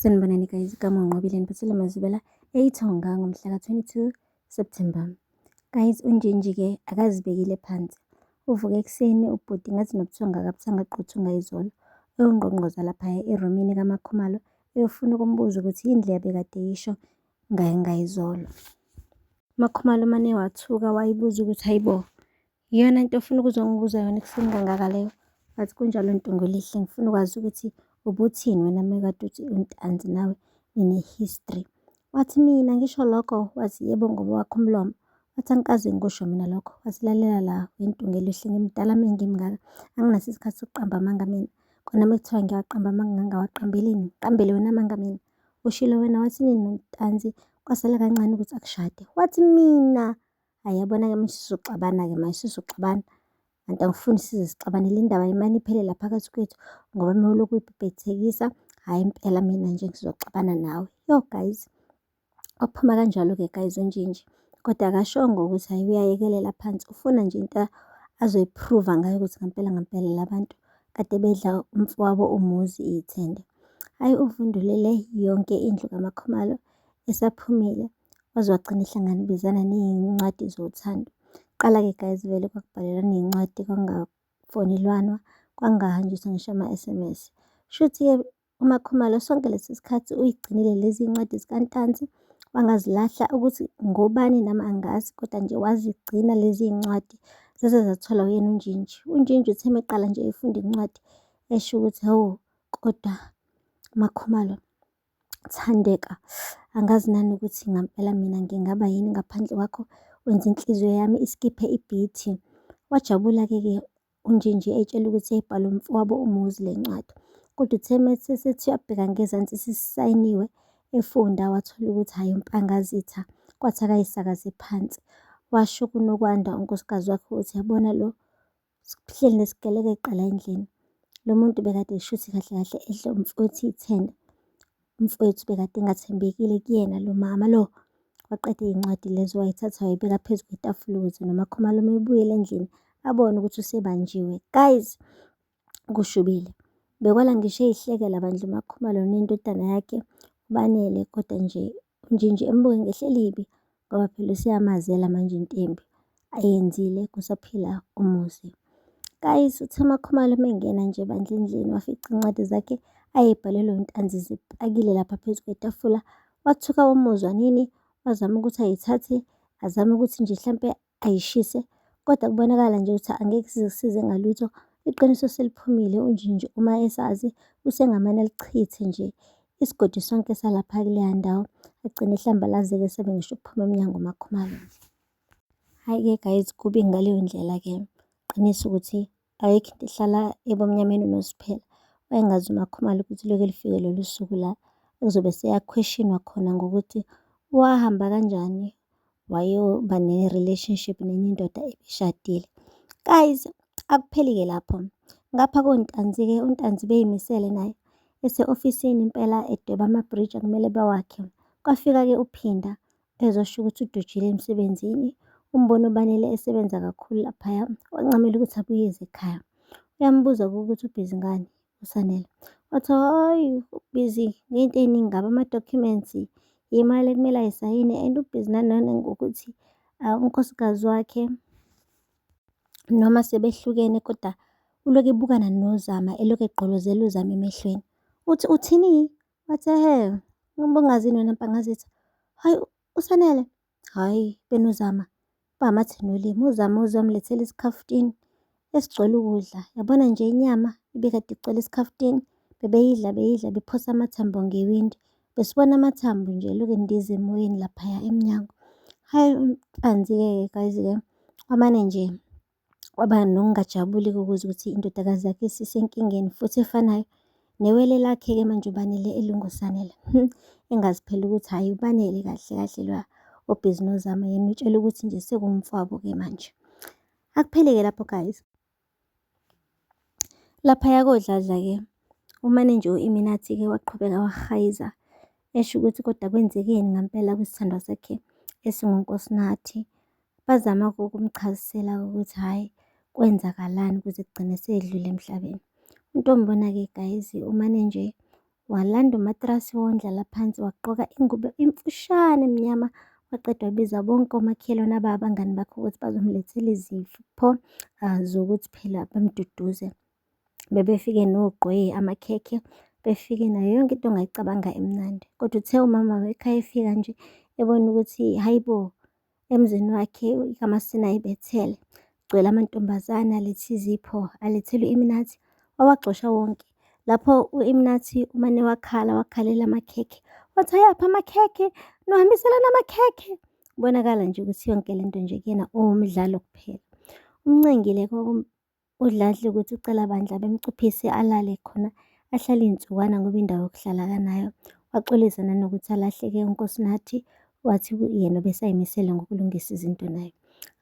Sanibonani guys, igama uNqobile niphathele Mazibela eyithonga ngomhla ka-22 September. Guys, uNjinji-ke akazibekile phansi. Uvuke ekuseni ubhuti ngathi nobuthongo akabuthanga quthunga izolo. Uyongqongqoza laphaya erumini kaMakhumalo eyofuna ukumbuza ukuthi yini le abekade eyisho ngaye ngayizolo. UMakhumalo umane wathuka wayibuza ukuthi hayibo, iyona into ofuna ukuzongibuza yona ekuseni kangaka leyo? Wathi kunjalo Ntungwelihle, ngifuna ukwazi ukuthi ubuthini wena mekade uthi uNtanzi nawe nine-history. Wathi mina ngisho lokho, wathi yebo ngoba wakho umlomo. Wathi angikaze ngikusho mina lokho. Wathi lalela la weNtungelihle, ngimdala mengimngaka, anginaso isikhathi sokuqamba amanga mina. Kona mekuthiwa ngiyawaqamba amanga ngingawaqambelini, ngiqambele wena amanga mina. Ushilo wena wathi nini noNtanzi kwasala kancane ukuthi akushade. Wathi mina Hhayi yabona-ke manje sizoxabana-ke manje sizoxabana. Kanti angifuni size sixabane le ndaba imane iphele la phakathi kwethu ngoba uma ulokhu uyibhebhethekisa, hhayi impela mina nje ngizoxabana nawe. Yo guys, waphuma kanjalo-ke guys uNjinji. Kodwa akashongo ukuthi hhayi uyayekelela phansi, ufuna nje into azoyiphruva ngayo ukuthi ngempela ngempela la bantu kade bedla umfowabo umuzi iy'thende. Hhayi uvundulele yonke indlu kaMakhumalo esaphumile. Waze wagcina ehlanganibezana ney'ncwadi zothando. Kuqala-ke guys vele kwakubhalelwana iy'ncwadi kwakungafonelwana, kwakungahanjiswa ngisho ama-S_M_S. Shuthi-ke uMakhumalo sonke lesi sikhathi uyigcinile lezi ncwadi zikaNtanzi wangazilahla ukuthi ngobani nami angazi kodwa nje wazigcina lezi ncwadi zaze zatholwa uyena uNjinji. UNjinji uthe meqala nje efunda incwadi esho ukuthi hawu kodwa MaKhumalo Thandeka, angazi nani ukuthi ngampela mina ngingaba yini ngaphandle kwakho, wenza inhliziyo yami iskiphe ibhithi. Wajabula-ke ke uNjinji etshela ukuthi yayibhalwe umfowabo uMuzi le ncwadi. Kodwa uthe mesesethi uyabheka ngezansi isisayiniwe, efunda wathola ukuthi hhayi uMpangazitha, kwathi akayisakaze phansi. Washo kuNokwanda unkosikazi wakhe ukuthi yabona lo Sihleli nesigelekeqe la endlini. Lo muntu bekade shuthi kahle kahle edla umfowethu iy'thende. Umfowethu bekade engathembekile kuyena lo mama lo. Waqeda iy'ncwadi lezo wayithatha wayibeka phezu kwetafula ukuze noMaKhumalo uma ebuyela endlini abone ukuthi usebanjiwe. Guys, kushubile. Bekwala ngisho ey'hlekela bandla uMaKhumalo nendodana yakhe uBanele kodwa nje Unjinji embuke ngehlo elibi ngoba phela useyamazela manje into embi ayenzile kusaphila uMuzi. Guys, uthe uMaKhumalo uma engena nje bandla endlini wafica iy'ncwadi zakhe ayey'bhalelwe uNtanzi zipakile lapha phezu kwetafula. Wathuka umuzwa nini, wazama ukuthi ayithathe, azame ukuthi nje hlampe ayishise kodwa kubonakala nje ukuthi angeke size kusize ngalutho. Iqiniso seliphumile uNjinji uma esazi usengamane alichithe nje isigodi sonke salapha kuleya ndawo agcine ehlambalazeka esabe ngisho ukuphuma emnyango uMaKhumalo. Hhayi-ke guys kubi ngaleyo ndlela-ke. Qiniso ukuthi ayikho into ehlala ebumnyameni uNoziphela. Wayengazi uMaKhumalo ukuthi loke lufike lolu suku la uzobe seyakhweshinwa khona ngokuthi wahamba kanjani wayoba ne-relationship nenye indoda ebishadile. Guys, akupheli-ke lapho. Ngapha koNtanzi-ke, uNtanzi beyimisele naye ese-ofisini impela edweba ama-bridge akumele bawakhe. Kwafika-ke uPhinda ezosho ukuthi udojile emsebenzini. Umbona uBanele esebenza kakhulu laphaya, wancamela ukuthi abuyeze ekhaya. Uyambuza ukuthi ubhizi ngani uSanele. Wathi hhayi ubhizi ngey'nto ey'ningi kabi ama-documents, imali ekumele ayisayine and ubhizi nanangokuthi unkosikazi wakhe noma sebehlukene kodwa ulokhu ebukana noZama elokhu egqolozela uZama emehlweni. Uthi uthini? Wathi ehhe, ubungazi wena Mpangazitha. Hhayi uSanele, hhayi benoZama bamathe nolimi. UZama uze wamlethela isikhafutini esigcwele ukudla. Yabona nje inyama ibikade igcwele isikhafutini, bebeyidla beyidla bephosa amathambo ngewindi. Besibona amathambo nje elokhu endiza emoyeni laphaya emnyango. Hhayi uMpanzi-ke guys-ke wamane nje waba nokungajabuli ukuzwa ukuthi indodakazi yakhe isisenkingeni futhi efanayo newele lakhe-ke manje uBanele elunguSanele. Engazi phela ukuthi hhayi uBanele kahle kahle lo obhizi noZama yena utshela ukuthi nje sekuwumfowabo-ke manje. Akupheli-ke lapho guys. Laphaya koDladla-ke umane nje u-Iminathi-ke waqhubeka wahayiza esho ukuthi kodwa kwenzekeni ngampela kwisithandwa sakhe esinguNkosinathi. Bazama ukumchazisela ukuthi hhayi kwenzakalani kuze kugcine seyedlule emhlabeni. UNtombona-ke guys umane nje Walanda umatrasi wondlala phansi wagqoka ingubo emfushane emnyama waqeda wabiza bonke omakhelwane ababangani bakhe ukuthi bazomlethela izipho zokuthi phela bamduduze. Bebefike nogqwe, amakhekhe, befike nayo yonke into ongayicabanga emnandi. Kodwa uthe umama wekhaya efika nje ebona ukuthi hhayi bo, emzini wakhe ikaMasina ibethele, kugcwele amantombazane alethe izipho, alethelwe iminathi, wawagxosha wonke. Lapho u-Iminathi umane wakhala, wakhalela amakhekhe, wathi ayaphi amakhekhe, niwahambiselani amakhekhe? Kubonakala nje ukuthi yonke le nto nje kuyena uwumdlalo kuphela. Umncengile uDladla ukuthi ucela bandla bemcuphise alale khona, ahlale iy'nsukwana ngoba indawo yokuhlala akanayo. Waxolisa nanokuthi alahleke uNkosinathi, wathi yena ubesayimisele ngokulungisa izinto naye.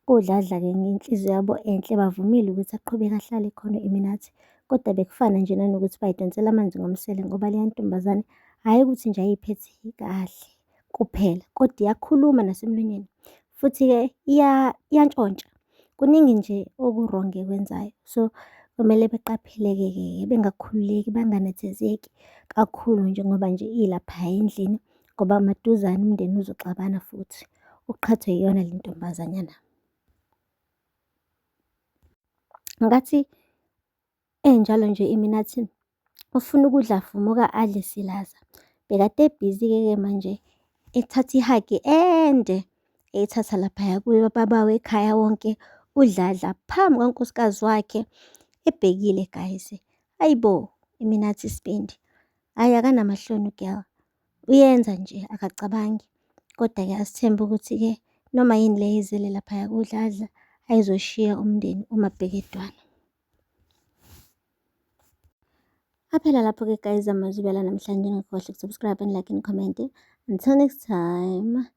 KoDladla-ke ngenhliziyo yabo enhle bavumile ukuthi aqhubeke ahlale khona u-Iminathi, kodwa bekufana nje nanokuthi bayidonsela amanzi ngomsele ngoba leya ntombazane hhayi ukuthi nje ayiphethe kahle kuphela kodwa iyakhuluma nasemlonyeni futhi-ke iyantshontsha. Kuningi nje oku-wrong ekwenzayo. So kumele beqaphele-ke ke bengakhululeki banganethezeki kakhulu njengoba nje ilaphaya endlini ngoba maduzane umndeni uzoxabana futhi uqhathwe iyona le ntombazanyana. Ngathi enjalo nje iminathi ufuna ukudla fumuka adle silaza. Bekade ebhizi-ke ke manje ethatha ihagi ende eyithatha laphaya kubaba wekhaya wonke uDladla phambi kwankosikazi wakhe ebhekile guys. Ayibo iminathi isibindi. Hhayi akanamahloni u-girl. Uyenza nje akacabangi. Kodwa-ke asithembe ukuthi-ke noma yini le ezele laphaya kuDladla ayizoshiya umndeni umabhekedwana. Aphela lapho-ke guys amazwi bela namhlanje, ningakhohlwa ukusubscribe and like and comment. Until next time.